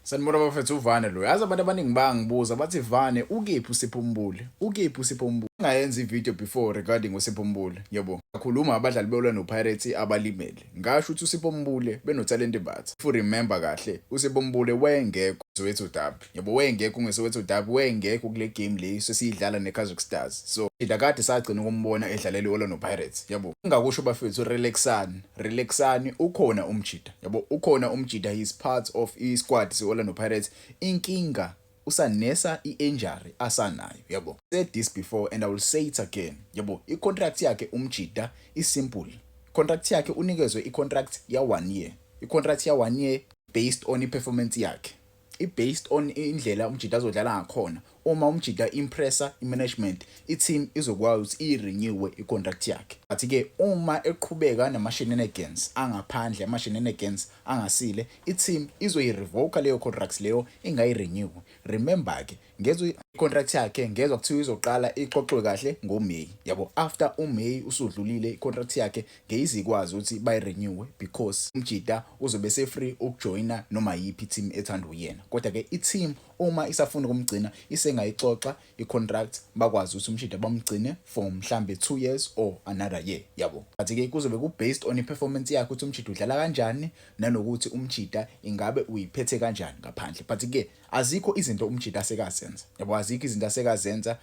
Sanibona bafethu, uvane lo. Yazi, abantu abaningi bayangibuza, bathi, "Vane, ukephi uSipho Mbule? Ukephi uSipho Mbule?" Ngayenza ivideo before regarding uSipho Mbule. Yabo. Khuluma abadlali beOrlando Pirates abalimele. Ngasho ukuthi uSipho Mbule benoThalente Mbatha. If you remember kahle, uSipho Mbule wayengekho Soweto Derby. Yabo, wayengekho ngeSoweto Derby, wayengekho kule game le sesiyidlala neKaizer Stars. So kade sagcina ukumbona edlalela iOrlando Pirates. Yabo. Ngingakusho bafethu, relaxani, relaxani, ukhona umjida. Yabo, ukhona umjida, he is part of i-squad se-Orlando Pirates. Inkinga usanesa i-injury asanayo, yabo. Said this before and I will say it again. Yabo, i-contract yakhe umjida i-simple. Contract yakhe, unikezwe i-contract ya 1 year. I-contract ya 1 year based on i-performance yakhe. I-based on indlela umjida azodlala ngakhona. Uma umjida impressa i-management, i-team izokwazi ukuthi i-renew i-contract yakhe. But ke uma eqhubeka nama shenanigans angaphandle, ama shenanigans angasile, i-team izoyi-revoke leyo contract leyo, ingayi-renew. Remember ke, ngezwe i-contract yakhe, ngezwa kuthiwa izoqala ixoxwe kahle ngoMay. Yabo, after uMay usudlulile, i-contract yakhe ngeyizikwazi ukuthi bayi-renew because umjida uzobe se-free ukujoyina noma yiphi team ethanda uyena. Kodwa ke i-team uma isafuna ukumgcina, isengayixoxa i-contract, bakwazi ukuthi umjida bamgcine for mhlambe 2 years or another year, yabo. But ke kuzobe ku based on i-performance yakhe, ukuthi umjida udlala kanjani nanokuthi umjida ingabe uyiphethe kanjani ngaphandle. But ke azikho izinto umjida asekazenza, yabo, azikho izinto asekazenza,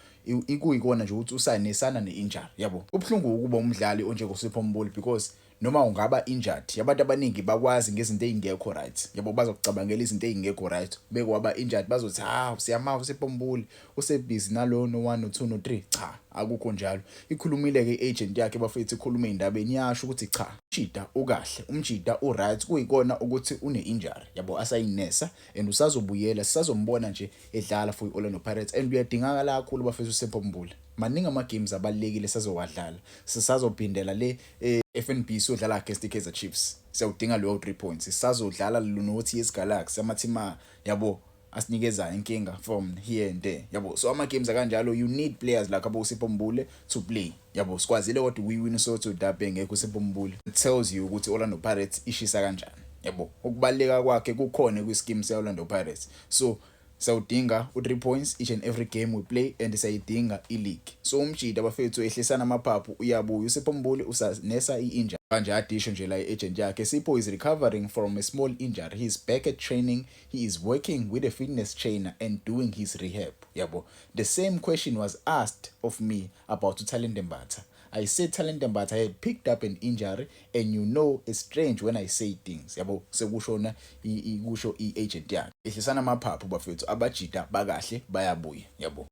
ikuyikona nje ukuthi usanesana ne-injury, yabo. Ubuhlungu ukuba umdlali onjengoSipho Mbule because noma ungaba injured, abantu abaningi bakwazi ngezinto ezingekho right, yabo, bazokucabangela izinto ezingekho right. Bekwaba injured, bazothi, "Ha, siyamazi uSipho Mbule, usebhizi nalo, no 1, no 2, no 3." Cha, akukho njalo. Ikhulumile ke i-agent yakhe bafethu, ikhuluma indabeni, yasho ukuthi cha, umjida ukahle, umjida uright, kuyikona ukuthi une-injury, yabo, asayinesa and usazobuyela, sisazombona nje edlala for i-Orlando Pirates and uyadingakala kakhulu bafethu uSipho Mbule. Maningi ama-games abalulekile sazowadlala, sisazophindela le FNB, siyodlala against i-Kaizer Chiefs, siyawudinga leyo 3 points. Sisazodlala no-TS Galaxy, ama-team, yabo, asinikeza inkinga from here and there, yabo. So ama games akanjalo, you need players like abo Sipho Mbule to play, yabo. Sikwazile kodwa ukuyiwina Soweto Derby engekho uSipho Mbule. It tells you ukuthi Orlando Pirates ishisa kanjani, yabo. Ukubaleka kwakhe kukhona kwi-scheme se-Orlando Pirates. So siyawudinga u-3 points each and every game we play and siyayidinga i-league. So umjida bafethu, ehlisana amaphaphu, uyabuya. uSipho Mbule usanesa i-injury kanje, adisho nje la i-agent yakhe, "Sipho is recovering from a small injury. He is back at training. He is working with a fitness trainer and doing his rehab," yabo. "The same question was asked of me about uThalente Mbatha. I said Thalente Mbatha had picked up an injury and you know it's strange when I say things," yabo. Sekushona ikusho i-agent yakhe. Ehlisana amaphaphu bafethu, abajida bakahle, bayabuya, yabo.